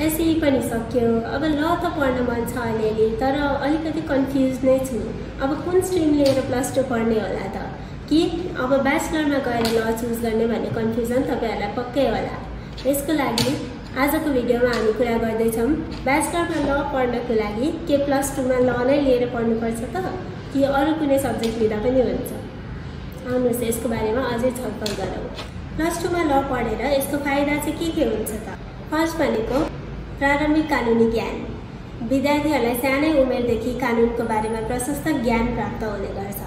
एसई पनि सक्यो। अब ल त पढ्न मन छ अलिअलि, तर अलिकति कन्फ्युज नै छु। अब कुन स्ट्रिम लिएर +2 पढ्ने होला त, कि अब ब्याचलरमा गएर ल चुज गर्ने भन्ने कन्फ्युजन तपाईहरुलाई पक्कै होला। यसको लागि आजको भिडियोमा हामी कुरा गर्दैछौँ ब्याचलरमा ल पढ्नको लागि के +2 मा ल नै लिएर पढ्नुपर्छ त, कि अरु कुनै सब्जेक्ट लिँदा पनि हुन्छ। आउनुहोस् यसको बारेमा अझै छलफल गरौँ। +2 मा ल पढेर यसको फाइदा चाहिँ के हुन्छ त? फर्स्ट भनेको प्रारम्भिक कानुनी ज्ञान। विद्यार्थीहरूलाई सानै उमेरदेखि कानुनको बारेमा प्रशस्त ज्ञान प्राप्त हुने गर्छ।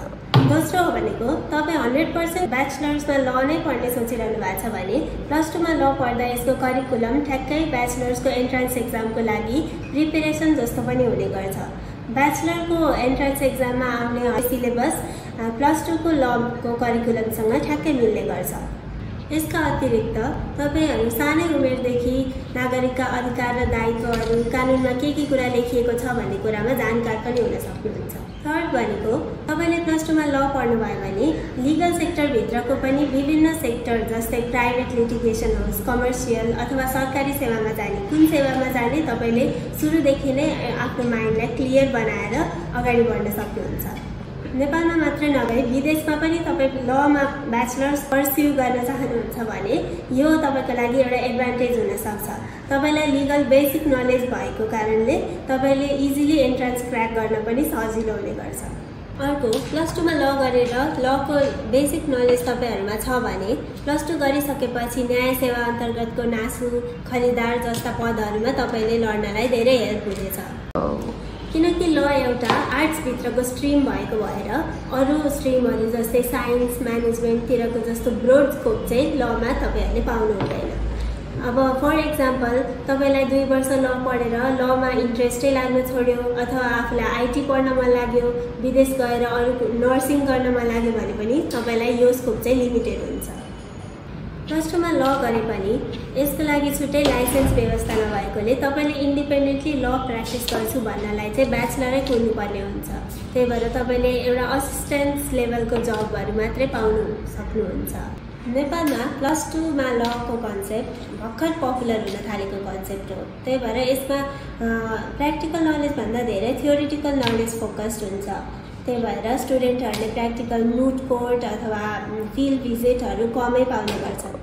दोस्रो हो भनेको तपाईँ 100% ब्याचलर्समा ल नै पढ्ने सोचिरहनु भएको छ भने +2 मा ल पढ्दा यसको करिकुलम ठ्याक्कै ब्याचलर्सको एन्ट्रान्स एक्जामको लागि प्रिपेरेसन जस्तो पनि हुने गर्छ। ब्याचलरको एन्ट्रान्स एक्जाममा आउने सिलेबस +2 को लको करिकुलमसँग ठ्याक्कै मिल्ने गर्छ। यसका अतिरिक्त तपाईहरु सानै उमेरदेखि नागरिकका अधिकार र दायित्वहरू, कानुनमा के कुरा लेखिएको छ भन्ने कुरामा जानकार पनि हुन सक्नुहुन्छ। थर्ड भनेको तपाईले +2 मा ल पढ्नु भयो भने लिगल सेक्टर भित्रको पनि विभिन्न सेक्टर जस्तै प्राइभेट लिटिगेसन होस्, कमर्सियल अथवा सरकारी सेवामा जाने, कुन सेवामा जाने तपाईले सुरुदेखि नै आफ्नो माइन्डलाई क्लियर बनाएर अगाडि बढ्न सक्नुहुन्छ। नेपालमा मात्रै नभई विदेशमा पनि तपाई लमा ब्याचलर्स पर्स्यु गर्न चाहनुहुन्छ भने यो तपाईको लागि एउटा एडभान्टेज हुन सक्छ। तपाईलाई लिगल बेसिक नलेज भएको कारणले तपाईले इजिली एन्ट्रान्स क्र्याक गर्न पनि सजिलो हुने गर्छ। अर्को +2 मा ल गरेर लको बेसिक नलेज तपाईहरुमा छ भने +2 गरिसकेपछि न्याय सेवा अन्तर्गतको नासु, खरिदार जस्ता पदहरुमा तपाईले लड्नलाई धेरै हेल्प हुनेछ। किनकि ल एउटा आर्ट्स भित्रको स्ट्रिम भएको भएर अरु स्ट्रिमहरु जस्तै साइन्स, म्यानेजमेन्ट तिरको जस्तो ब्रोड स्कोप चाहिँ लमा तपाईहरुले पाउनु हुँदैन। अब फर एक्जाम्पल तपाईलाई 2 वर्ष ल पढेर लमा इन्ट्रेस्टै लाग्न छोड्यो अथवा आफुलाई आईटी पढ्न मन लाग्यो, विदेश गएर अरु नर्सिङ गर्न मन लाग्यो भने पनि तपाईलाई यो स्कोप चाहिँ लिमिटेड हुन्छ। +2 मा ल गरे पनि यसको लागि छुट्टै लाइसेन्स व्यवस्था नभएकोले तपाईले इन्डिपेन्डेन्टली ल प्र्याक्टिस गर्छु भन्नलाई चाहिँ ब्याचलरै कुर्नुपर्ने हुन्छ। त्यही भएर तपाईले एउटा असिस्टेन्ट लेभलको जबहरु मात्रै पाउनु सक्नुहुन्छ। नेपालमा +2 मा लको कन्सेप्ट भर्खर पपुलर हुन थालेको कन्सेप्ट हो। त्यही भएर यसमा प्र्याक्टिकल नलेज भन्दा धेरै थियोरिटिकल नलेज फोकस्ड हुन्छ। त्यही भएर स्टुडेन्टहरूले प्र्याक्टिकल मुड कोर्ट अथवा फिल्ड भिजिटहरू कमै पाउने गर्छन्।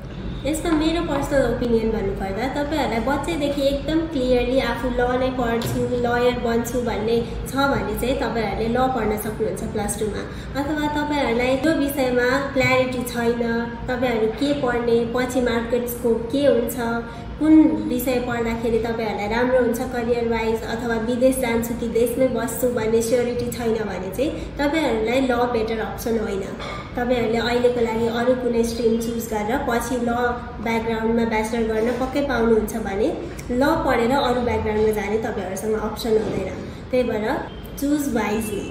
यसमा मेरो पर्सनल ओपिनियन भन्नुपर्दा तपाईहरुलाई बच्चैदेखि एकदम क्लियरली आफू ल नै पढ्छु, लयर बन्छु भन्ने छ भने चाहिँ तपाईहरुले ल पढ्न सक्नुहुन्छ +2 मा। अथवा तपाईहरुलाई त्यो विषयमा क्ल्यारिटी छैन, तपाईहरु के पढ्ने, पछि मार्केट स्कोप के हुन्छ, कुन विषय पढ्दाखेरि तपाईहरुलाई राम्रो हुन्छ करियर वाइज, अथवा विदेश जान्छु कि देशमै बस्छु भन्ने स्योरिटी छैन भने चाहिँ तपाईहरुलाई ल बेटर अप्सन होइन। तपाईहरुले अहिलेको लागि अरु कुनै स्ट्रिम चुज गरेर पछि ल ब्याकग्राउन्डमा ब्याचलर गर्न पक्कै पाउनुहुन्छ भने ल पढेर अरु ब्याकग्राउन्डमा जाने तपाईहरुसँग अप्सन हुँदैन। त्यही भएर चुज वाइजली।